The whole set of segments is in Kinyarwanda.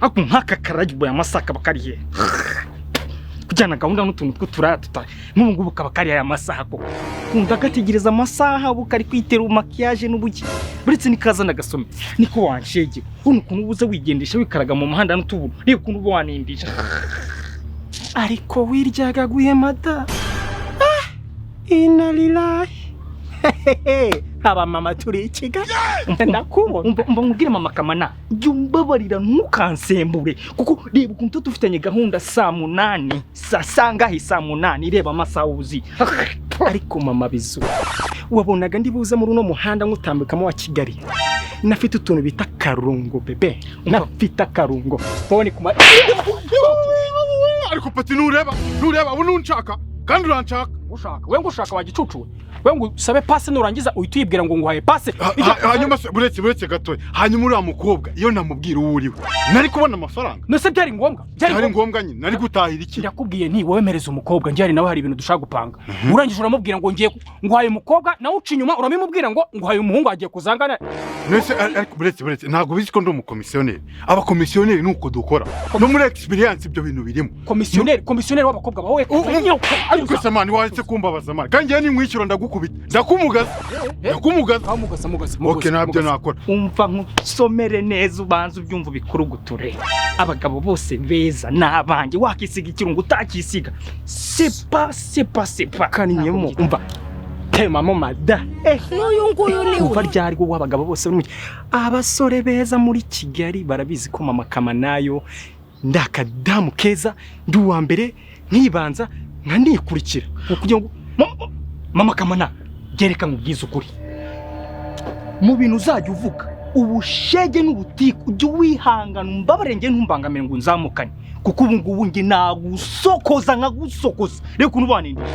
Ariko nk'aka karagirwa aya masaha kaba kari he? Kujyana gahunda n'utuntu tw'uturaya tutari nk'ubu ngubu kaba kari aya masaha koko. Kunda gategereza amasaha, ubu kari kwitera maquillage n'ubuki. Buretse nikazana agasome niko wanshege. Uno ukuntu ubuze wigendesha wikaraga mu muhanda n'utuburu. Reba ukuntu uba wanindisha. Ariko wiryagaguye mada. Ah, inna lillahi. Abamama turi i Kigali, ndakubona. Umva nkubwire, mama Kamana, jya umbabarira ntukansembure, kuko reba ukuntu tuba dufitanye gahunda saa 8, saa sangahe? Saa 8. Reba amasaha uzi. Ariko mama bizu, wabonaga ndi buze muri uno muhanda nkutambikamo wa Kigali nafite utuntu bita karungo, bébé, nafite akarungo stone kuma. Ariko pati, ntureba, ntureba ubu ntunshaka kandi uranshaka. Ushaka we ngo ushaka wa gicucu we, ngo usabe passe, nurangiza uhita uyibwira ngo nguhaye passe. Hanyuma se, buretse gatoya, hanyuma uriya mukobwa iyo namubwira uwo uriwe nari kubona amafaranga? Nose byari ngombwa? Byari ngombwa nyine, nari gutahira iki? Ndakubwiye nti wowe mpereza umukobwa, njye hari nawe hari ibintu dushaka gupanga. Urangije uramubwira ngo ngiye nguhaye umukobwa, nawe uca inyuma uramimubwira ngo nguhaye umuhungu agiye kuzangana. Nese ariko buretse, ntabwo bizi ko ndi umukomisiyoneri? Abakomisiyoneri ni uko dukora, no muri experience ibyo bintu birimo. Komisiyoneri, komisiyoneri w'abakobwa bawe? Ariko se man, waretse kumbabaza man? Kandi njyewe nimwishyura ndagukubita, ndakumugaza, ndakumugaza. Mugaza, mugaza. Okay, ntabyo nakora. Umva nkusomere neza, ubanza ubyumva ubikuruguture. Abagabo bose beza ni abanjye. Wakisiga ikirungo, utakisiga, sepa sepa sepa. Kaninyemo, umva, temamo mada, eh. N'uyu nguyu ni Kuva we. ryari wowe abagabo bose bari mu abasore beza muri Kigali barabizi ko mama Kamanayo ndi akadamu keza, ndi uwa mbere nkibanza nkanikurikira kugira ngo Mama Kamana, gereka nkubwize ukuri: mu bintu uzajya uvuga ubushege n'ubutiku, ujye wihangana, umbabarire, njye ntumbangamire ngo nzamukane, kuko ubu ngubu njye nagusokoza nkagusokoza. Reba ukuntu ubanindije.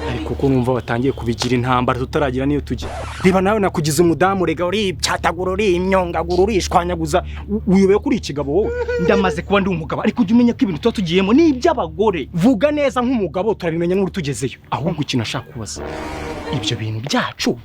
Ariko ko numva batangiye kubigira intambara tutaragira niyo tujya. Reba nawe, nakugize umudamu, rega uribyatagura, urimyongagura, urishwanyaguza, uyobewe kuri ikigabo wowe? Ndamaze kuba ndi umugabo, ariko ujye umenya ko ibintu tuba tugiyemo ni iby'abagore. Vuga neza nk'umugabo, turabimenya n'uri tugezeyo. Ahubwo ikintu ashaka kubaza, ibyo bintu byacu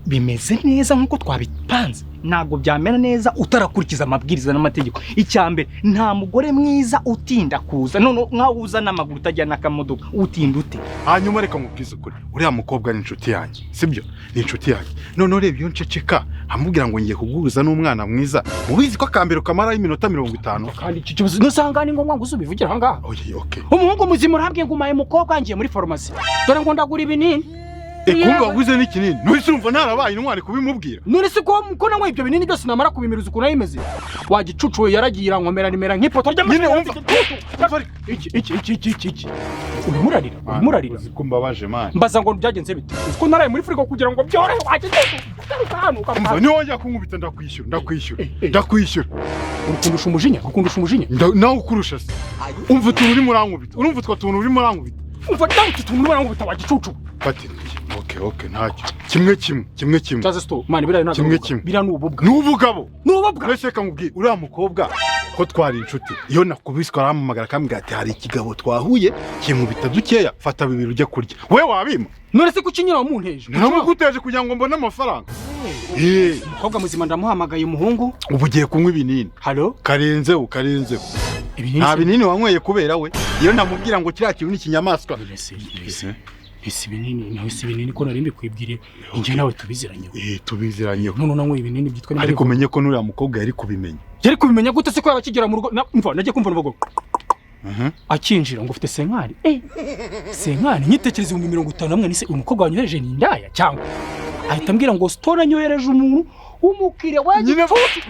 bimeze neza nk'uko twabipanze? Ntabwo byamera neza utarakurikiza amabwiriza n'amategeko. Icya mbere, nta mugore mwiza utinda kuza. None nkaho uza n'amaguru, utajya n'akamodoka, utinda ute? Hanyuma reka nkubwize ukuri, uriya mukobwa ni inshuti yanjye, sibyo? Ni inshuti yanjye. None ureba iyo nceceka amubwira ngo ngiye kuguhuza n'umwana mwiza, mubizi ko akambere kamaraho iminota 50. Kandi icyo kibazo nusanga ni ngombwa ngo uzubivugire aha ngaha? Oye, okay. Umuhungu muzima urambwiye ngo umaye umukobwa, ngiye muri farumasi, dore ngo ndagura ibinini. Kumva waguze n'ikinini, ntuhise urumva ntarabaye intwari kubimubwira? None se ko nanywa ibyo binini byose, namara kubimiriza ukuntu bimeze, wa gicucu we yaragiye irankomera nimera nk'ipoto Nyine wumva. Iki, iki, iki, iki, iki, iki, urimo urarira, urimo urarira. Uzi ko mbabaje man? Mbaza ngo byagenze bite? Uzi ko naraye muri firigo kugira ngo byorohe, wa gicucu? Garuka hano. Umva. Ugaruka. Niwongera kunkubita ndakwishyura, ndakwishyura, ndakwishyura. Urukundusha umujinya, urukundusha umujinya. Nawe ukurusha se? Umva utuntu urimo urankubita, urumva utwo tuntu urimo urankubita? Umva nawe, utu tuntu urimo urankubita, wa gicucu. Fati, okay, ntacyo. Kimwe kimwe, kimwe kimwe. Cyaze sto man, biriya ntabwo Kimwe ari ububwa. kimwe. Biriya ni ububwa. Ni ubugabo. Ni ububwa. Mbese reka nkubwire, uriya mukobwa ko twari inshuti, iyo nakubiswe arampamagara akambwira ati: "Hari ikigabo twahuye kinkubita dukeya, fata bibiri ujye kurya." We wabima? None se kuki nyine wamunteje? Naramuguteje kugira ngo mbone amafaranga. Umukobwa muzima ndamuhamagaye, umuhungu. Ubu ugiye kunywa ibinini. Halo? Karenzeho, karenzeho. Ibinini? Nta binini wanyweye kubera we. Iyo namubwira ngo kiriya kintu ni ikinyamaswa. Ese ibinini nawe, si ibinini ko nari mbikwibwiriye, njye nawe tubiziranyeho? Eh, tubiziranyeho. None unanywe ibinini byitwa Ariko umenye ko n'uriya mukobwa yari kubimenya. Yari kubimenya gute se ko yaba akigera mu rugo? Umva, nagiye kumva numva ngo akinjira ngo ufite cinquante, cinquante, nyitekereza 51,000. Nise uyu mukobwa wanyohereje ni indaya cyangwa? Ahita ambwira ngo Stone anyohereje umuntu w'umukiriya wa Nyine,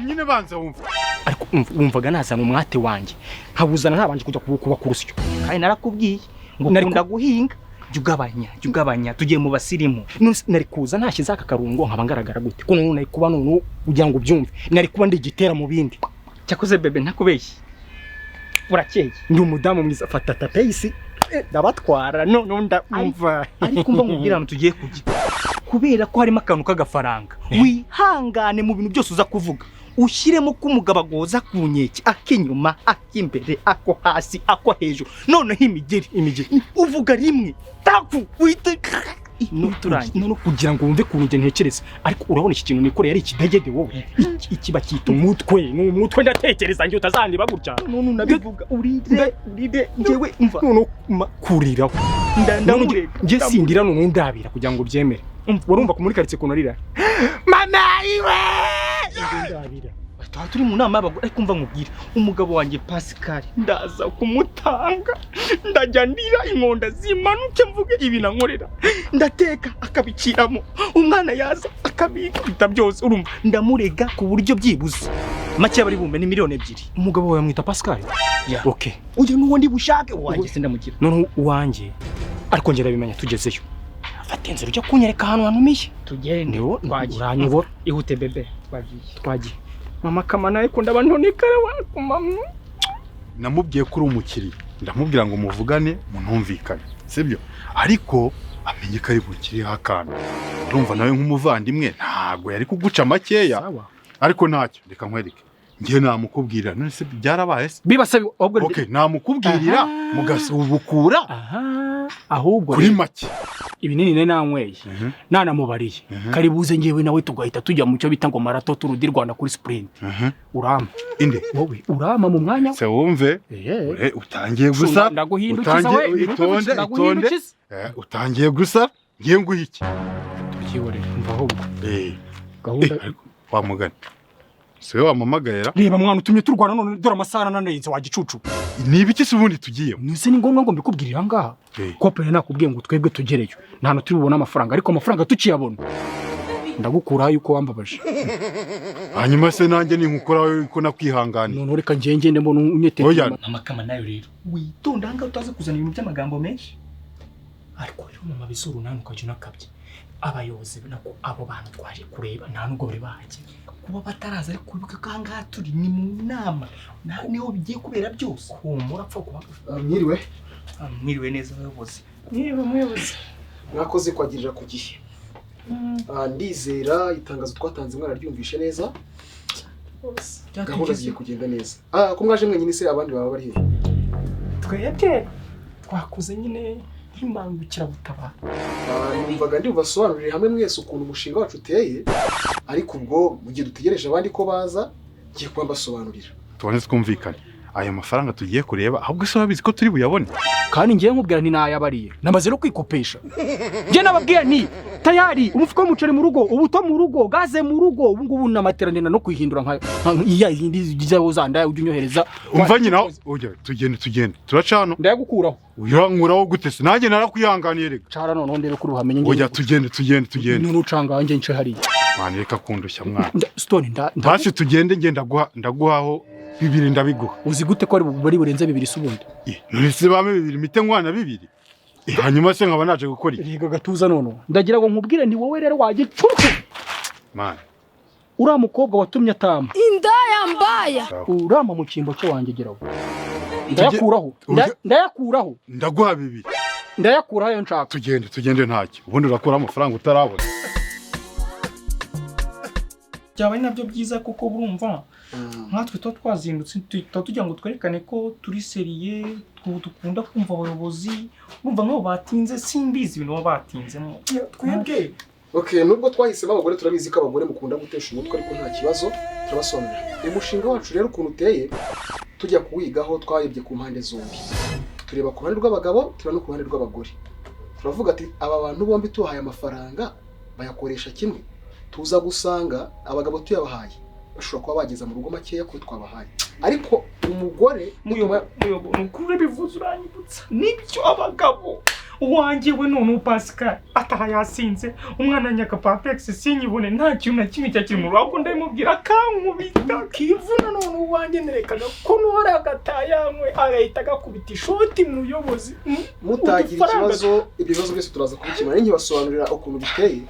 nyine banza wumva. Ariko wumvaga nazana umwate wanjye nkawuzana ntabanje kujya kuba ku rusyo? Kandi narakubwiye ngo ukunda guhinga, jya ugabanya, jya ugabanya, tugiye mu basirimu. None se nari kuza ntashyize aka karungo nkaba ngaragara gute? Ko none nari kuba, none ugira ngo ubyumve, nari kuba ndi igitera mu bindi. Cyakoze bébé, ntakubeshye, urakeye. Ndi umudamu mwiza, fata tapeyisi, ndabatwara none ndumva. Ariko mba nkubwira ahantu tugiye kujya, kubera ko harimo akantu k'agafaranga, wihangane mu bintu byose uza kuvuga ushyiremo ko umugabo agoza ku nkeke, ak'inyuma, ak'imbere, ako hasi, ako hejuru, noneho imigeri. Imigeri. Uvuga rimwe taku uhita. Turangiye. No kugira ngo wumve ukuntu njye ntekereza, ariko urabona iki kintu nikoreye ari ikidegede wowe. Iki bacyita umutwe, ni umutwe, ndatekereza njye utazandiba gutya. None unabivuga urinde, urinde njyewe umva. None kuriraho. Ndamureka. Njye sindira, none ndabira kugira ngo ubyemere. Warumva ku muri karitsiye ukuntu arira, mama iwe ndabira. Tuba turi mu nama y'abagore, ariko umva nkubwire, umugabo wanjye Pascal ndaza kumutanga, ndajya ndira inkonda zimanuke mvuge ibi nankorera. Ndateka akabiciramo, umwana yaza akabikubita byose, urumva ndamurega ku buryo byibuze make bari bumve ni 2 miliyoni. Umugabo wawe amwita Pascal? Ya. Okay. Uyu n'uwo ndi bushake uwanjye sindamugira. Noneho uwanjye ariko ngera bimenya tugezeyo, fata inzira ujya kunyereka ahantu hanumiye. Tugende. Niwo Twagiye. uranyobora. Ihute bebe, twagiye. Twagiye. Mama kamana, ariko ndaba ntonekara wa mama. Namubwiye ko uri umukiriya, ndamubwira ngo muvugane muntumvikane, sibyo? Ariko amenye ko ari bukiriho akantu, urumva nawe nk'umuvandimwe ntabwo yari kuguca makeya. Sawa. Ariko ntacyo, reka nkwereke, njye namukubwira. None se byarabaye se? Bibasaba ahubwo. Okay, namukubwirira mugasubukura. Aha, ahubwo kuri make. Ibinini nari nanyweye, nanamubariye karibuze, ngewe nawe tugahita tujya mu cyo bita ngo marato Tour du Rwanda kuri sprint. Urama. Inde? Wowe urama mu mwanya we. Se wumve. Eh. Utangiye gusa. Ndaguhindukiza. Utangiye We. itonde, itonde. Ndaguhindukiza. Utangiye gusa, ngiye nguha iki? Tubyihorere, mva ahubwo gahunda. Ariko wa mugani si we wampamagarira? Reba mwana, utumye turwana none dore amasaha arananenze, wa gicucu. Ni ibiki se ubundi tugiyemo? Nese ni ngombwa ngo mbikubwirire aha ngaha? Ko nakubwiye ngo twebwe tugereyo nta hantu turi bubone amafaranga, ariko amafaranga tukiyabona ndagukuraho yuko wambabaje. Hanyuma se nanjye ninkukuraho ko nakwihanganiye? Noneho reka njye ngende mbona unyeteye. Oya. Mama kama nayo rero witonda ahangaha, utaza kuzana ibintu by'amagambo menshi. Ariko rero mama bizuru, nawe ukajya unakabye. Abayobozi nako abo bantu twaje kureba nta nubwo bari bahagera. Kuba bataraza, ariko wibuke ko ahangaha turi ni mu nama, niho bigiye kubera byose. Humura, apfa kuba. Mwiriwe. Mwiriwe neza abayobozi. Niba muyobozi. Mwakoze kwagirira ku gihe. Ndizera itangazo twatanze mwararyumvishe neza, gahunda zigiye kugenda neza. Ko mwaje mwenyine se, abandi baba bari hehe? Twebwe twakoze nyine nk'imbangukiragutabara. Numvaga ndi bubasobanurire hamwe mwese ukuntu umushinga wacu uteye, ariko ubwo mu gihe dutegereje abandi ko baza, ngiye kuba mbasobanurira. Tubone twumvikane aya mafaranga tugiye kureba, ahubwo se babizi ko turi buyabone? Kandi ngiye nkubwira nti nayabariye, namaze no kwikopesha. Njye nababwiye nti tayari umufuka w'umuceri mu rugo, ubuto mu rugo, gaze mu rugo, ubu ngubu n'amateraniro no kwihindura nka iya yindi zawo zandaya ujya unyohereza. Umva nyina, ujya tugende, tugende, turaca hano. Ndayagukuraho. Urankuraho gute se? Nanjye narakwihanganiye reka. Cara noneho ndebe kuri buhamenye. Ujya tugende, tugende, tugende. None ucanga njye nce hariya. Mwana, reka kundushya mwana. Stone nda Basi tugende, nge ndaguha, ndaguhaho bibiri, ndabiguha. Uzi gute ko ari bari burenze bibiri se ubundi? None se bame bibiri mite nkwana bibiri? Hanyuma se nkaba naje gukora iki? Rega gatuza, none ndagira ngo nkubwire ni wowe rero wagicucu. Mwana. Uriya mukobwa watumye atama. Indaya mbaya. Urama mu cyimbo cyo wanjye geraho, ndayakuraho. Ndayakuraho. Ndaguha bibiri. Ndayakuraho ayo nshaka. Tugende, tugende, ntacyo. Ubundi urakura amafaranga utarabona. Byaba ari nabyo byiza, kuko burumva nkatwe tuba twazindutse, tuba tugira ngo twerekane ko turi sérieux, dukunda kumva abayobozi. Urumva nk'abo batinze, simbizi ibintu baba batinzemo. Twebwe. Okay, nubwo twahisemo abagore, turabizi ko abagore mukunda gutesha umutwe, ariko nta kibazo, turabasobanurira. Uyu mushinga wacu rero ukuntu uteye, tujya kuwigaho twarebye ku mpande zombi, tureba ku ruhande rw'abagabo, tureba no ku ruhande rw'abagore. Turavuga ati aba bantu bombi tubahaye amafaranga bayakoresha kimwe? Tuza gusanga abagabo tuyabahaye bashobora kuba bageza mu rugo makeya kuko twabahaye, ariko umugore Muyobo, ni ukuri bivuze uranyibutsa nibyo. Abagabo, uwanjye we none Pascal ataha yasinze, umwana nyaka papex sinyibone, nta kintu na kimwe cyakiri mu rugo, ahubwo ndabimubwira akankubita. Kivuna none uwanjye nerekana ko nuhora agatayankwe agahita agakubita ishoti, muyobozi. Mutagira Udufaranga- ikibazo, ibyo bibazo byose turaza kubikemura nkibasobanurira ukuntu biteye.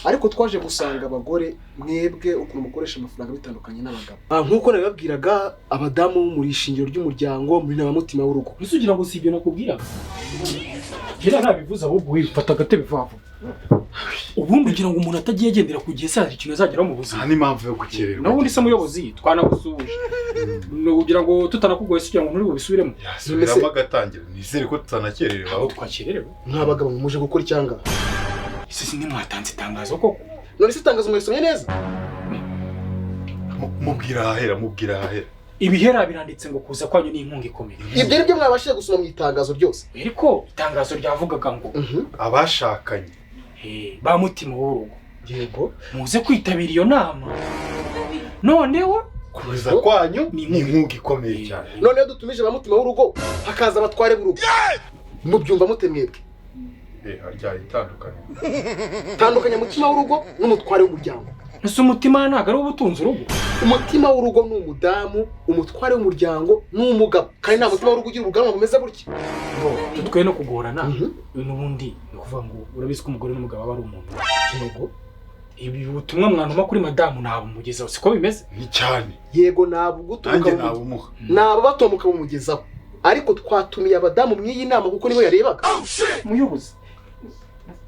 Ariko twaje gusanga abagore mwebwe ukuntu mukoresha amafaranga bitandukanye n'abagabo. Nk'uko nabibabwiraga, abadamu muri ishingiro ry'umuryango, muri n'abamutima w'urugo. Ese ugira ngo si ibyo nakubwiraga? Njye ntabivuze, ahubwo wifata agatebe vuba vuba. Ubundi ugira ngo umuntu atagiye agendera ku gihe se hari ikintu azageraho mu buzima? Nta n'impamvu yo gukererwa. Naho ubundi se muyobozi, twanagusuhuje. Ni ukugira ngo tutanakugoye se, kugira ngo nturi bubisubiremo. Yasubiramo agatangira, nizere ko tutanakererewe. Aho twakererewe. Mw'abagabo muje gukora icyanga? Ese ntimwatanze itangazo koko? None se itangazo mwarisomye neza? Mubwira ahahera, mubwira ahahera. Ibihera biranditse ngo kuza kwanyu ni inkunga ikomeye. Ibyo ni byo mwabashije gusoma mu itangazo ryose. Ariko itangazo ryavugaga ngo abashakanye ba mutima w'urugo, yego, muze kwitabira iyo nama. Noneho kuza kwanyu ni inkunga ikomeye cyane. Noneho dutumije ba mutima w'urugo hakaza abatware b'urugo, mubyumva mute mwebwe? Harya itandukanye. Tandukanya mutima w'urugo n'umutware w'umuryango. Ese umutima ntabwo ari ubutunzi urugo? Umutima w'urugo ni umudamu, umutware w'umuryango ni umugabo. Kandi nta mutima w'urugo ugira ubwanwa bumeze gutya. Tutwe no kugorana n'ubundi ni ukuvuga ngo urabizi ko umugore n'umugabo aba ari umuntu. Yego. Ibi butumwa mwanuma kuri madamu ntabwo umugezaho, siko bimeze? Ni cyane. Yego, ntabwo nabumuha. Nabo batomuka bumugezaho. Ariko twatumiye abadamu mw'iyi nama kuko nibo yarebaga. Muyobozi,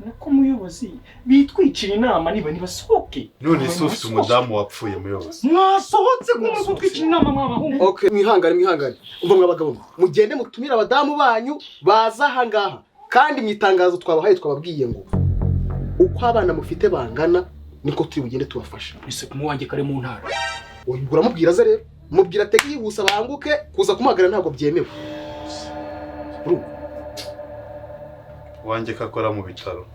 nako muyobozi bitwicira inama niba nibasohoke. None se ufite umudamu wapfuye muyobozi? Mwasohotse ko muri gutwicira inama mwabahungu. Okay, mwihangane mwihangane. Umva mwabagabo, mugende mutumire abadamu banyu baza aha ngaha. Kandi mu itangazo twabahaye twababwiye ngo uko abana mufite bangana niko turi bugende tubafasha. Ese kumuwange kare mu ntara. Uyu uramubwira ze rero, mubwira atege yihuse banguke, kuza kumuhagara ntabwo byemewe. Wanjye kakora mu bitaro.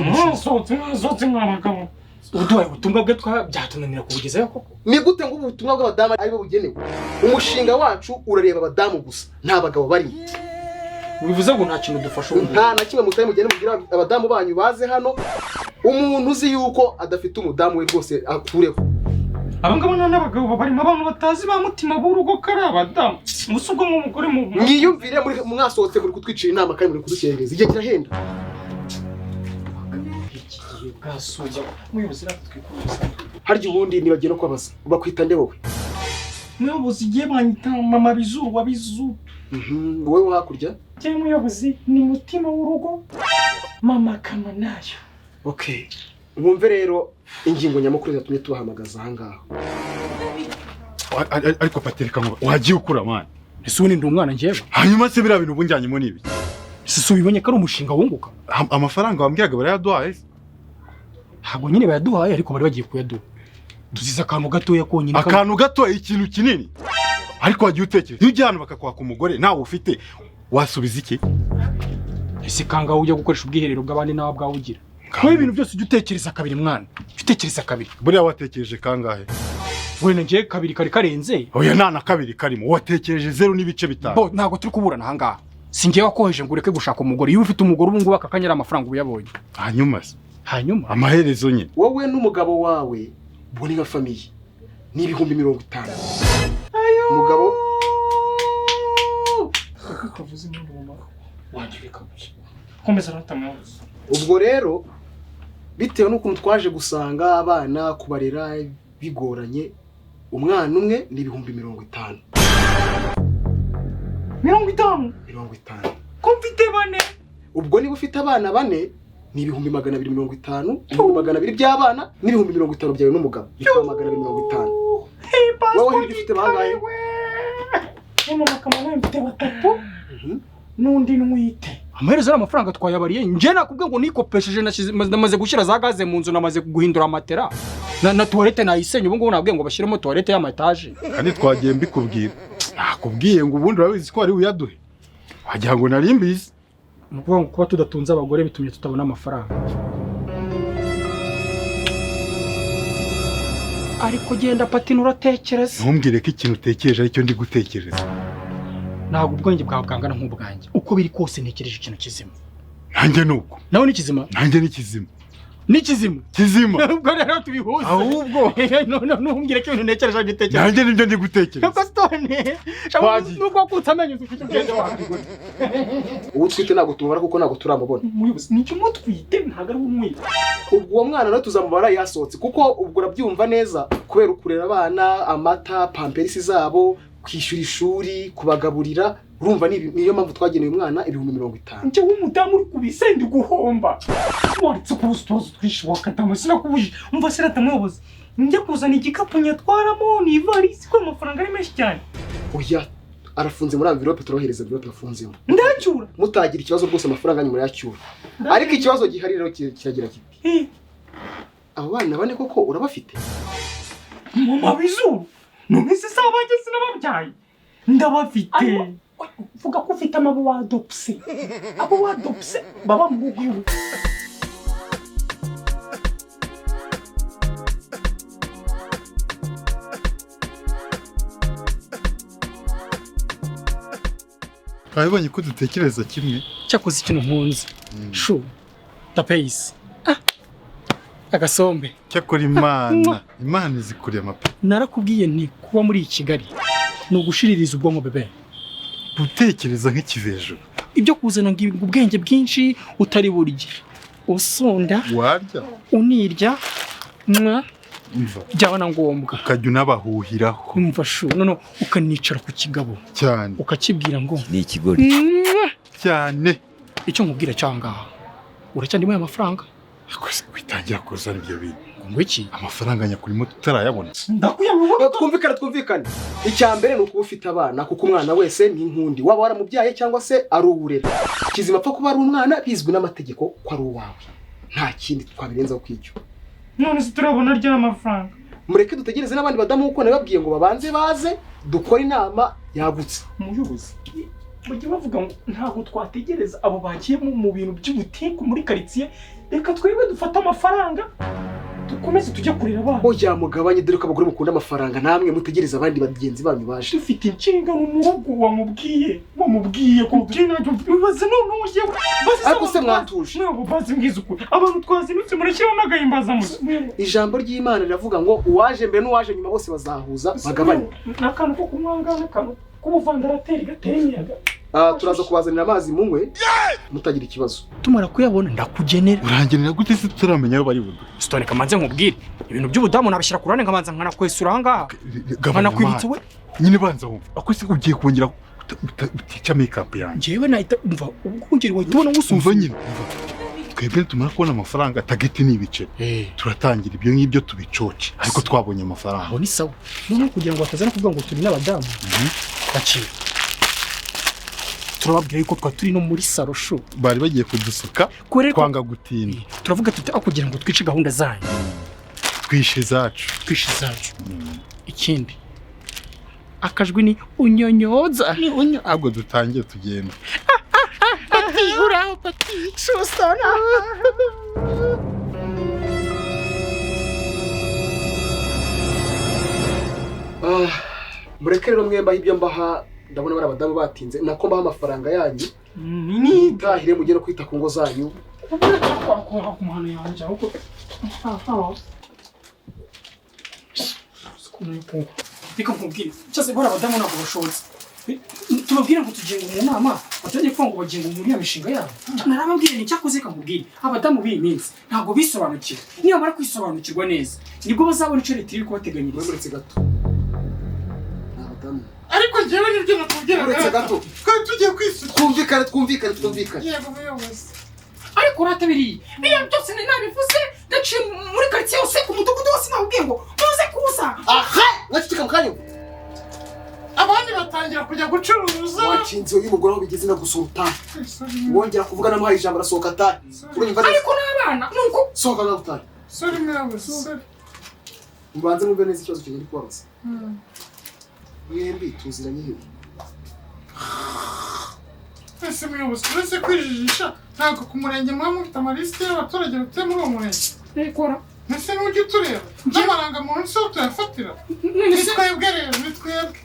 Mwasohotse mwabagabo. Uduhaye ubutumwa bwe byatunanira kubugezayo koko? Ni gute ngo ubutumwa bw'abadamu ari bo bugenewe? Umushinga wacu urareba abadamu gusa, nta bagabo barimo. Bivuze ngo nta kintu dufasha ubu. Nta na kimwe mutari mugende mubwira abadamu banyu baze hano. Umuntu uzi yuko adafite umudamu we rwose akureho. Abangabo n'abagabo barimo abantu batazi ba mutima b'urugo kari abadamu. Musubwo nk'umugore mu mwiyumvire muri mwasohotse muri kutwicira inama kandi muri kudukerereza. Igihe kirahenda. Iki gihe bwasuye muyobozi ratwikuruza. Harya ubundi nibagiye no kwabaza bakwita nde wowe? Muyobozi giye banyita mama Bizu wa Bizu. Wowe hakurya? Cye muyobozi ni mutima w'urugo mama Kamanayo. Okay. Mwumve rero ingingo nyamukuru zatumye tubahamagaza aha ngaha. Ariko Patrick ngo wagiye ukura man. Ese ubundi ndi umwana njyewe? Hanyuma se biriya bintu ubunjyanyemo ni ibiki? Ese ubibonye ko ari umushinga wunguka? Amafaranga wambwiraga barayaduhaye? Ntabwo nyine bayaduhaye ariko bari bagiye kuyaduha. Tuziza akantu gatoya konyine. Akantu gatoya ikintu kinini. Ariko wagiye utekereza iyo ujya hano bakakwaka umugore nawe ufite wasubiza iki? Ese kanga ujya gukoresha ubwiherero bw'abandi nawe bwawe ugira? Wowe ibintu byose ujya utekereza kabiri mwana. Ujya utekereza kabiri. Buriya watekereje kangahe? Wenda ngiye kabiri kari karenze. Oya nta na kabiri karimo. Watekereje 0.5. Bo ntabwo turi kuburana aha ngaha. Si ngiye wakoheje ngo ureke gushaka umugore. Iyo ufite umugore ubu ngubu akakanyara amafaranga ubuyabonye. Hanyuma se? Hanyuma amaherezo nyine. Wowe n'umugabo wawe boni nka famille ni 50,000. Umugabo kavuze impundu wangirika komeza ratamuzi. Ubwo rero bitewe n'ukuntu twaje gusanga abana kubarera bigoranye, umwana umwe ni 50,000. 50? 50. Ko mfite bane? Ubwo niba ufite abana bane ni 250,000, 200,000 by'abana n'50,000 byawe n'umugabo. Bikaba 250. Wowe hirya ufite bangahe? Mama Kamanayo mfite batatu n'undi nwite. Amaherezo ari amafaranga twayabariye. Nje nakubwiye ngo nikopesheje namaze gushyira za gaze mu nzu, namaze guhindura matera na toilette nayisenye. Ubu ngubu nabwiye ngo bashyiremo toilette y'amataje. Kandi twagiye mbikubwira. Nakubwiye ngo ubundi urabizi ko ari uyaduhe. Wagira ngo nari mbizi. Ni ukuvuga ngo kuba tudatunze abagore bitumye tutabona amafaranga. Ariko genda Patine uratekereza. Ntumbwire ko ikintu utekereje aricyo ndi gutekereza. Ntabwo ubwenge bwawe bwangana nk'ubwanjye. Uko biri kose ntekereje ikintu kizima. Nanjye nuko. Nawe ni kizima? Nanjye ni kizima. Ni kizima? Kizima. Ubwo rero tubihuze. Ahubwo none ntumbwire ko ibintu ntekereje aribyo utekereza. Nanjye nibyo ndi gutekereza. Kuko stone. Nubwo wakutse amenyo ufite ubwenge wawe. Uwo twite ntabwo tumubara kuko ntabwo turamubona. Muyobozi nicyo mutwite ntabwo ari umwite. Ubwo uwo mwana nawe tuzamubara yasohotse kuko ubwo urabyumva neza kubera ukurera abana, amata, pamperisi zabo, kwishyura ishuri, kubagaburira, urumva niyo mpamvu twageneye umwana 50,000. Njye w'umudamu uri kubise ndi guhomba. Waretse kubuza utubazo twinshi wakatama sinakubujije. Umva se ratamuyobozi. Njye kuzana igikapu nyatwaramo ni ivarisi ko amafaranga ari menshi cyane. Oya, Arafunze muri envelope, turohereza envelope afunzemo. Ndacyura. Mutagira ikibazo rwose, amafaranga yanyu murayacyura. Ariko ikibazo gihari rero kiragira kiti: abo bana bane koko urabafite? Mama bizuru, none se sabanjye sinababyaye? Ndabafite. Vuga ko ufite amabo wadopse, abo wadopse baba mu rugo iwe. Twabibonye ko dutekereza kimwe. Cyakoze ikintu nkunze shu tapeyisi agasombe. Cyakora Imana izi kurema pe. Narakubwiye nti kuba muri iyi Kigali ni ugushiririza ubwonko bebe. Gutekereza nk'ikivejuru. Ibyo kuzana ngo ubwenge bwinshi utari burye, usonda warya unirya mwa umva byaba na ngombwa ukajya unabahuhiraho. Umva shu, noneho ukanicara ku kigabo cyane ukakibwira ngo ni ikigori "Mwah!" cyane. Icyo nkubwira cyangaha, uracyandimo aya mafaranga. Akoze witangira kuzana ibyo bintu. Ngo iki? Amafaranga nyakurimo tutarayabona. Ndakuyamubona. Twumvikane, twumvikane. Icya mbere ni ukuba ufite abana, kuko umwana wese ni inkundi, waba waramubyaye cyangwa se ari uwurera. Kizima apfa kuba ari umwana, bizwi n'amategeko ko ari uwawe, nta kindi twabirenzaho kw'icyo. None se turabona rya mafaranga? Mureke dutegereze n'abandi badamu, kuko nababwiye ngo babanze baze dukore inama yagutse. Umuyobozi, bajya bavuga ngo ntabwo twategereza abo bagiye mu bintu by'ubutiku muri karitsiye, reka twebwe dufate amafaranga dukomeze tujye kurera abana. Oya mugabanye, dore ko abagore mukunda amafaranga, namwe mutegereze abandi bagenzi banyu baje. Dufite inshingano mu rugo, wamubwiye ko bibaze none ugiye. Ariko se mwatuje? Ntabwo bazi, mbwiza ukuri, abantu twazindutse murashyiraho n'agahimbazamusyi. Ijambo ry'Imana riravuga ngo uwaje mbere n'uwaje nyuma bose bazahuza bagabane. Ni akantu ko kumwanga, n'akantu k'ubuvandarateri gateye imiyaga. Turaza kubazanira amazi munywe mutagira ikibazo. Tumara kuyabona ndakugenera. Urangenera gute se tutaramenya ayo bari buduhe? Stone, kamanze nkubwire, ibintu by'ubudamu nabishyira ku ruhande nkabanza nkanakwesura aha ngaha, Gabanya nkanakwibutsa amahane. we. Nyine banza wumva ako se ugiye kongera utica make-up yanjye. Njyewe nahita umva ubwo ungeri wahita ubona Umva ngusubiza. nyine, umva, twebwe nitumara kubona amafaranga tageti ni ibiceri, turatangira ibyo ngibyo tubicoce, ariko twabonye amafaranga. Aho ni sawa. Noneho kugira ngo batazana kuvuga ngo turi n'abadamu gaciro, turababwira yuko twari turi no muri saro shu. Bari bagiye kudusuka. Kubera ko Twanga gutinda. Turavuga tuti aho kugira ngo twice gahunda zanyu, twishe izacu. Twishe izacu. Ikindi akajwi ni unyonyoza. Ahubwo dutangiye tugenda. Uraho pati shusona. Mureke rero mwe mbaha ibyo mbaha, ndabona bari abadamu batinze, nako mbaha amafaranga yanyu Ni mutahire mujye no kwita ku ngo zanyu. Ku mahano yanjye ahubwo reka nkubwire, cyose bora abadamu ntabwo bashobotse. Tubabwire ngo tugiye ngo mu nama, batangiye kuvuga ngo bagiye ngo muri ya mishinga yabo. Narababwiye ni cyakoze, kamubwire, abadamu b'iyi minsi ntabwo bisobanukiwe. Niba bamara kwisobanukirwa neza nibwo bazabona icyo leta iri kubateganyiriza. Muretse gato, ni abadamu. Ariko njyewe nibyo nakubwiraga. Uretse gato. Twari tugiye kwisuka. Twumvikane, twumvikane, twumvikane. Yego muyobozi. Ariko uratabiriye biriya byose nari nabivuze, ndaciye muri karitsiye yose, umudugudu wose nawubwiye ngo muze kuza. Aha mwaceceka mu kanya. Abandi batangira kujya gucuruza. Wacinze uyu mugore aho bigeze na gusohoka utahe. Wongera kuvuga namuhaye ijambo arasohoka atahe. Urumva neza? Ariko n'abana nuko. Sohoka ngaho utahe. Sorry muyobozi, sorry. Mubanze mwumve neza ikibazo cyanjye ndi kubabaza. Mwembi tuziranye hehe? Ese muyobozi, uretse kwijijisha, ntabwo ku murenge muba mufite amalisite y'abaturage batuye muri uwo murenge? Rekora. Ese n'ujya utureba n'amarangamuntu se tuyafatira? None Ni se twebwe rero, ni twebwe.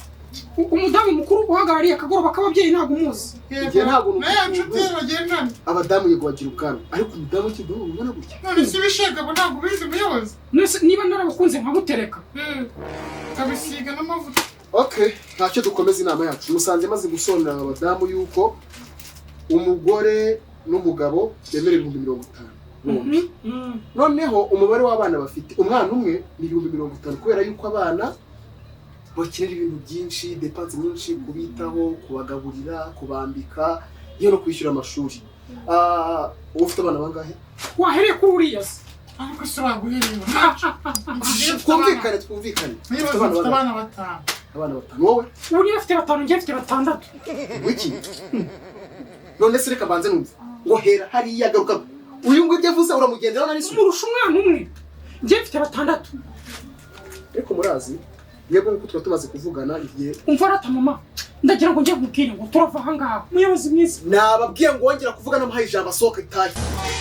Umudamu mukuru uhagarariye akagoroba k'ababyeyi ntabwo umuzi? Njye ntabwo Na ya nshuti ye bagendana. Abadamu yego bagira ubwanwa, ariko umudamu w'ikiduhu ubona gutya. None se ibishegabo ntabwo ubizi muyobozi? None se niba narabakunze nkagutereka? Ukabisiga n'amavuta. Okay, ntacyo, dukomeza inama yacu. Musanze maze gusobanurira aba badamu yuko umugore n'umugabo bemera 50,000 bombi. Noneho umubare w'abana bafite, umwana umwe ni 50,000, kubera yuko abana bakenera ibintu byinshi, dépenses nyinshi, kubitaho, kubagaburira, kubambika, yewe no kwishyura amashuri. Uba ufite abana bangahe? Wahereye kuri uriya se? Ariko se baguhereye? Twumvikane, twumvikane. Muyobozi, Ufite abana mfite bangahe? abana batanu. Abana batanu wowe? Ubu niba afite batanu, njye mfite batandatu. Wiki? None se reka mbanze numva. Ngo hera hariya garuka. Uyu nguyu ibyo avuze uramugenderaho nari Murusha umwana umwe, njye mfite batandatu. Ariko murazi yego, nkuko tuba tumaze kuvugana igihe. Umva rata mama, ndagira ngo njye nkubwire ngo turava ahangaha, muyobozi mwiza. Nababwiye ngo wongera kuvuga namuhaye ijambo asohoka itahe.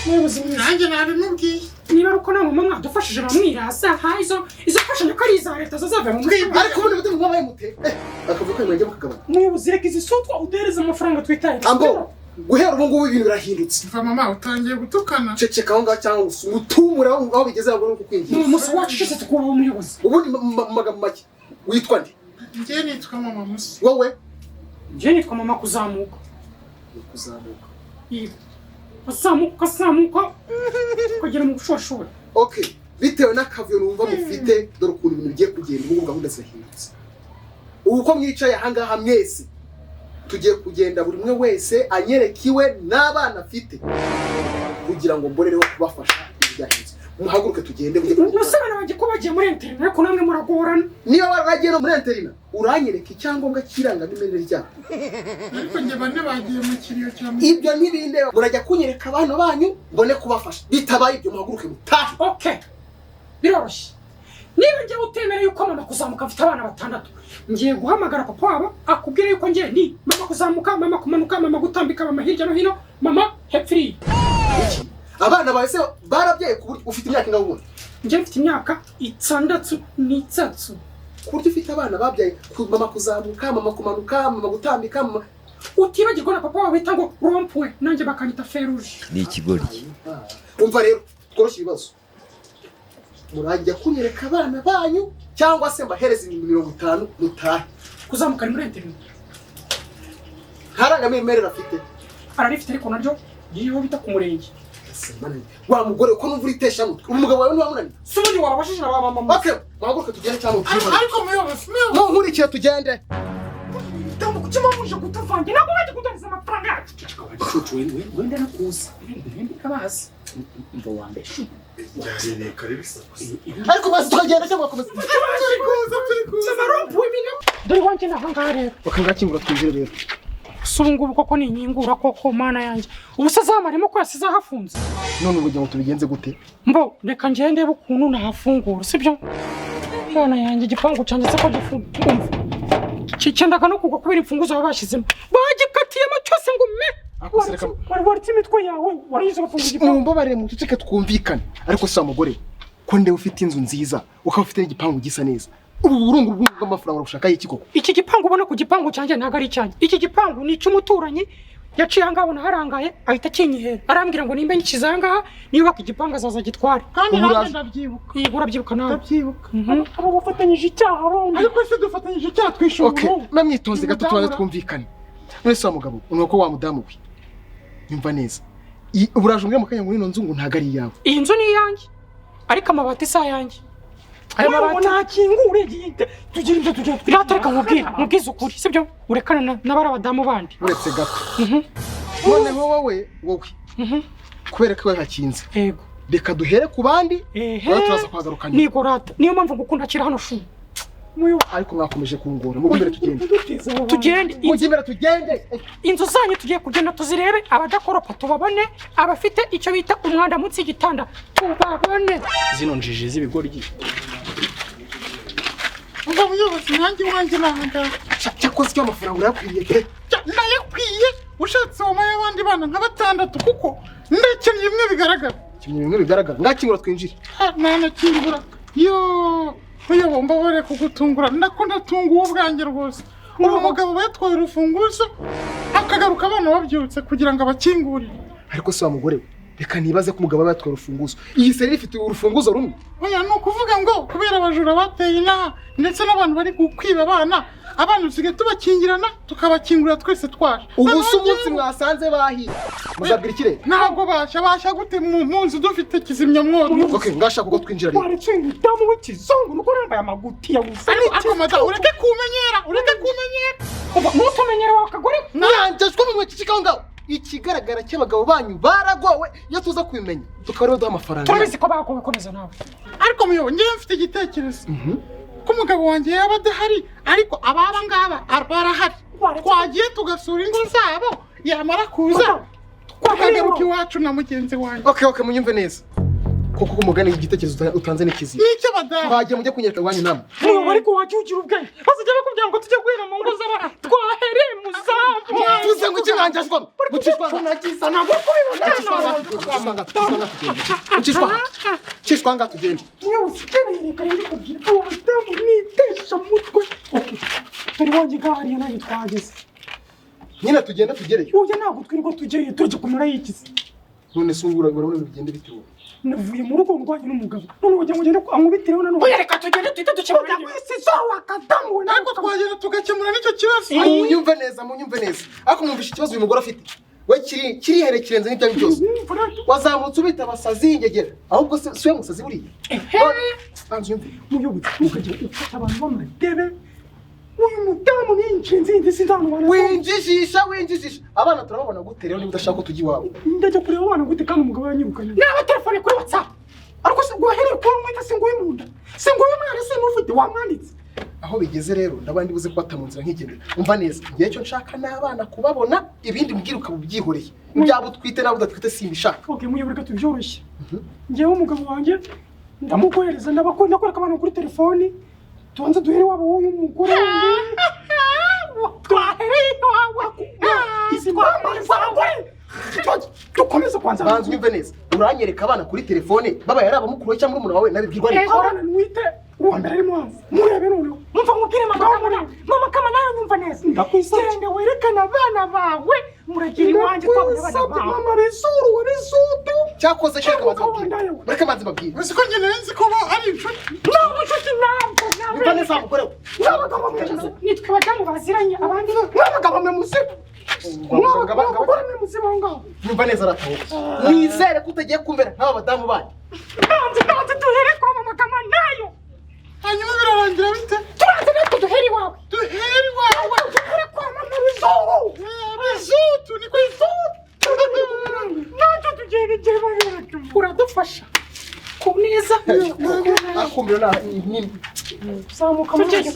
Muyobozi mwiza. Nanjye nabimubwiye. Niba ari uko namwe mwadufashije bamwirasa ha, izo mfashanyo ko ari iza leta zazava mu mutwe. Ariko ubundi mutima mwabaye mute? Akavuga ko murenge mukagabana. Muyobozi, reka izi sutwa uduhereze amafaranga twitaye. Ambo guhera ubu ngubu ibintu birahindutse. Mva mama, utangiye gutukana. Ceceka aho ngaho cyangwa umutumure aho bigeze ntabwo uri kukwingira. Umunsi wacu cyose tukubaho, umuyobozi. Ubundi mu magambo make witwa nde? Njye nitwa mama Musa. Wowe? Njye nitwa mama kuzamuka. Kuzamuka? Yego, ukazamuka ukazamuka ukagera mu bushorishori. Okay, bitewe n'akavuyo numva mufite, dore ukuntu ibintu bigiye kugenda ubu ngubu, gahunda zirahindutse. Ubu uko mwicaye ahangaha mwese, tugiye kugenda buri umwe wese anyereka iwe n'abana afite kugira ngo mbonereho kubafasha. Ibyahindutse, muhaguruke tugende mujye. Ubuse abana banjye ko bagiye muri interineti, ariko namwe muragorana. Niba waragiye no muri interina, uranyereka icyangombwa cy'irangamimerere ryabo. Ariko njye bane bagiye mu kiriyo cya Ibyo ntibindeba, murajya kunyereka abana banyu mbone kubafasha. Bitabaye ibyo, muhaguruke mutahe. Okay, biroroshye. Niba njyewe utemera yuko mama kuzamuka mfite abana batandatu, ngiye guhamagara papa wabo akubwire yuko ngiye ni mama kuzamuka, mama kumanuka, mama gutambika, mama hirya no hino, mama hepfo iriya. Iki? Abana bawe se barabyaye ku buryo ufite imyaka ingana ubundi? Njye mfite imyaka 63. Ku buryo ufite abana babyaye ku mama kuzamuka, mama kumanuka, mama gutambika, mama Utibagirwa na papa wabo bita ngo rond-point, nanjye bakanyita feruje. Ni ikigoryi. Umva rero, tworoshye ibibazo. Murajya kunyereka abana banyu cyangwa se mbahereze 50,000 mutahe. Kuzamuka ari muri interineti. Ntarangamimerere afite? Ararifite, ariko naryo ririho bita ku murenge. Ese manani, wa mugore ko numva uritesha mutwe, umugabo wawe ntiwamunaniye? Si ubundi wababajije na ba mama? Okay, muhaguruke tugende cyangwa Ariko ariko muyobozi, muyobozi. Munkurikire tugende. Tambuka, kuki mubuje kutuvange? Ntabwo bajya kuduhereza amafaranga yacu. Cucu, wenda nakuzi mwembi kabazi mva wambeshe. Byarereka bisakuza. Ariko maze tukagenda cyangwa bakomeza? Turi kuza, turi kuza. Amarompuwe ibintu, dore iwanjye ni ahangaha rero. Bakangakingura twinjire rero. Si ubu ngubu koko ni inyingura koko, mana yanjye, ubu se zamarimo ko yasize ahafunze? None ubu ngo tubigenze gute? Mbo reka ngende ndebe ukuntu nahafungura, sibyo mana yanjye? Igipangu cyanjye se ko gifunze? Umva, cyendaga no kugwa kubera imfunguzo baba bashyizemo, bagikatiyemo cyose ngo me. Ako se reka- Wari waritse imitwe yawe, warize ugafunga igipangu. Mumbabarire muceceke twumvikane. Ariko si wa mugore ko ndewe ufite inzu nziza, ukaba ufite n'igipangu gisa neza, ubu burungu bw'amafaranga urabushaka iki koko? Iki gipangu ubona ku gipangu cyanjye ntabwo ari icyanjye. Iki gipangu ni icy'umuturanyi yaciye ahangaha abona harangaye, ahita akinyihera, arambwira ngo nimba nshyize ahangaha niyubaka igipangu azaza agitware. Kandi Ubu nanjye uraje. ndabyibuka. Yego, urabyibuka nawe? Ndabyibuka. Abo bafatanyije icyaha bombi. Ariko se dufatanyije icyaha twishyura Okay, ubu? namwitonze gato tubanze twumvikane. None se wa mugabo, ni uko wa mudamu we, nyumva neza. Ubu uraje umbwira mu kanya ngo ino nzu ngo ntabwo ari iyawe. Iyi nzu ni iyanjye, ariko amabati si ayanjye. Aya mabati ntakingure tugira ibyo tugira. Rata, reka nkubwire, nkubwize ukuri, sibyo? Urekana n'abari abadamu bandi. Uretse gato. Noneho wowe kubera ko iwawe hakinze, Yego. reka duhere ku bandi, Ehe. wowe turaza kuhagaruka nyuma. Nigo rata, niyo mpamvu ngukunda, kira hano shu. Ariko mwakomeje kungora, mujye imbere tugende. Tugende. Mujye imbere tugende. Inzu zanyu tugiye kugenda tuzirebe, abadakoropa tubabone, abafite icyo bita umwanda munsi y'igitanda tubabone. Zino njiji z'ibigoryi. Umva muyobozi, nanjye iwanjye ni ahangaha. Cyakoze icyo amafaranga urayakwiriye pe. Ndayakwiye, ushatse wampaye abandi bana nka batandatu kuko ndakennye bimwe bigaragara. Kimwe bimwe bigaragara, ngakingura twinjire. Ha, ntanakingura yo muyobo, mbabare kugutungura, ndako ndatunguwe ubwanjye rwose. Ubu mugabo bayatwaye urufunguzo akagaruka abana babyutse kugira ngo abakingurire. Ariko se wa mugore we, reka nibaze ko umugabo aba yatwaye urufunguzo, iyi seri ifite urufunguzo rumwe? Oya, ni ukuvuga ngo kubera abajura bateye inaha ndetse n'abantu bari kwiba abana, abana dusigaye tubakingirana tukabakingurira twese twaje. Ubu se umunsi mwasanze bahiye muzabwira ikirere? Ntabwo bashya, bashya gute mu nzu dufite kizimyamwoto? Okay, ngashaka uko twinjira rero. Waretse umudamu w'ikizungu nuko yambaye amagutiya gusa. Ariko madamu, ureke kumenyera, ureke kumenyera. Uva ntutumenyere wa kagore. Mwanjajwe mu mwececeka aho ngaho. Ikigaragara cy'abagabo banyu baragowe, iyo tuza kubimenya tukaba aribo duha amafaranga. Turabizi ko bagowe, komeza nawe. Ariko muyobo, ngewe mfite igitekerezo. Ku umugabo wanjye yaba adahari, ariko ababa ngaba barahari. Twagiye tugasura ingo zabo, yamara kuza tukagaruka iwacu na mugenzi wanjye. Okay, munyumve neza. Koko umugani igitekerezo utanze ni kizima. N'icyo badamu. Twagiye mujye kunyereka iwanyu namwe. Muyobo ariko wajya ugira ubwenge. Bazajya bakubwira ngo tujye guhera mu ngo z'abana. Twahereye mu zabo. Tuze ngo iki nkanjye ashwamo. Gucishwa nagiza ntabwo kubibona. Ucishwa nga tugende. Muyobozi reka rero kubwira abo badamu nitesha mutwe. Okay. Turi bonye gahariya nanjye twahageze. Nyine tugende tugereyo. Oya ntabwo twirirwa tugereyo tujya kumera yikize. None se ubu urabona bigende bite wowe? Navuye mu rugo ndwanye n'umugabo. None wagira ngo ngende ankubitireho nanone. Oya reka tugende tuhite dukemura. Ariko twagenda tugakemura n'icyo kibazo. Munyumve neza, munyumve neza. Ariko mwumvishe ikibazo uyu mugore afite. We kirihere kirenze n'ibyo ari byose. Wazamutse ubita abasazi ingegera. Ahubwo se we musazi buriya. Banza unyumve. Muyobozi ntukajye ufata abantu b'amadebe. Uyu mudamu ni inshinzi ndetse ndanubana. Winjijisha. Abana turababona gute rero niba udashaka ko tujya iwawe? Ndajya kureba abana gute kandi umugabo yanyirukanye. Naba telefone kuri WhatsApp. Ariko se guhereye kuri mwita se nguyu munda. Se nguyu mwana se mufite wamwanditse. Aho bigeze rero ndabandi buze kubata mu nzira nkigendera. Umva neza, ngiye cyo nshaka n'abana kubabona, ibindi mbwira ukaba ubyihoreye. Byaba utwite nabo udatwite simbishaka. Okay, muyoboreka tubyoroshye. Ngewe umugabo wanjye ndamukohereza ndabakunda kwereka abantu kuri telefoni. Tuanze duhere wabo w'uyu mugore wundi. Twahereye iwawe. Izi mbambara z'abagore. Dukomeze kwanza. Banza unyumve neza. Uranyereka abana kuri telefone babaye ari abamukuru cyangwa murumuna wawe nabibwirwa ariko. Abana nwite uwa mbere ari mwanzi. Murebe noneho. Mumva nkubwire mama kama nayo nyumva neza. Ndakwisabye. Genda werekane abana bawe muragira iwanjye twabonye abana bawe. Mama bizuru wa bizutu. Cyakoze cyereka banza babwire. Mureke banze babwire. Uzi ko njye nari nzi ko ari inshuti. Ntabwo inshuti ntabwo. Umva neza mugore we. N'abagabo mwe nitwe abadamu baziranye abandi n'abagabo mwe muzi. N'abagabo mwe muzi aho ngaho. Nyumva neza aratahuka. Nizere ko utagiye kumera nk'aba badamu bandi. Ntanze duhere kwa mama kama nayo. Hanyuma birarangira bite? Turanze natwe duhere iwawe. Duhere iwawe. Duhere kwa mama bizuru. Bizutu ni kwa bizutu. Natwe tugende igihe babera. Uradufasha. Ku neza. Akumbiro na ni zamuka tujye.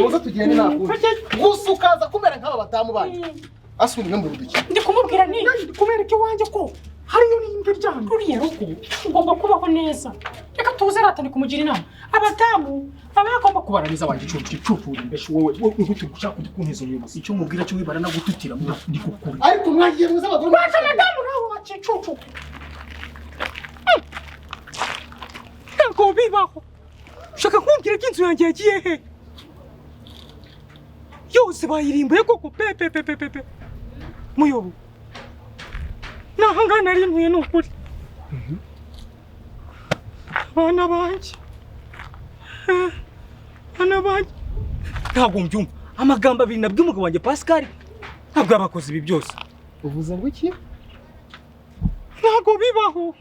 Muze tugende nakundi. Gusa ukaza kumera nk'aba badamu bandi. Asubira mu ruduki. Ndi kumubwira ni kubereka iwanjye ko hariyo n'imbi ryane. Ruriya rugo ugomba kubaho neza. Reka tuze ratane kumugira inama. Abadamu abagomba kubaraniza wanjye cucu mbeshe wowe uri gushaka kunteza umuyobozi. Icyo mubwira cyo wibara nagututira ndi kukuri. Ariko mwagiye muze abagore. Baje abadamu nawe wacicucu. Ntabwo bibaho. Ushaka kumbwira ko inzu yanjye yagiye he? Yose bayirimbuye koko pe. Muyobo. Nahangana nari ntuye n'ukuri. Abana banjye. Abana banjye. Ntabwo mbyumva. Amagambo abiri nabwiye umugabo wanjye Pascal. Ntabwo yabakoze ibi byose. Uvuze ngo iki? Ntabwo bibaho.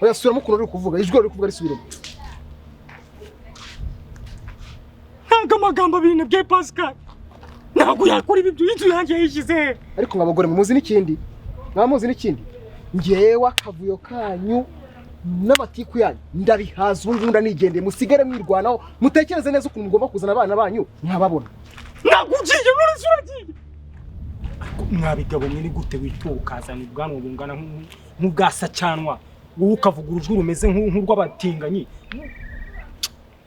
Oya subiramo ukuntu uri kuvuga. Ijwi uri kuvuga risubiremo. Ntabwo amagambo abiri nabwiye Pascal. Ntabwo yakora ibi inzu yanjye yayishyize. Ariko mwabagore muzi n'ikindi. Mwamuzi n'ikindi. Ngewe akavuyo kanyu n'abatiku yanyu ndabihaza ubu ngubu ndanigendeye musigare mwirwanaho mutekereze neza ukuntu mugomba kuzana abana banyu nkababona. Ntabwo ugiye none se uragiye. Ariko mwabigabo mwe ni gute wituka ukazana ubwanwa bungana nk'ubwasa cyanwa wowe ukavuga urujwi rumeze nk'urw'abatinganyi.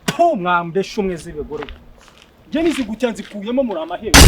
Po mwambeshe umwe z'ibigore. Njye nizigutya nzikuyemo muri amahembe.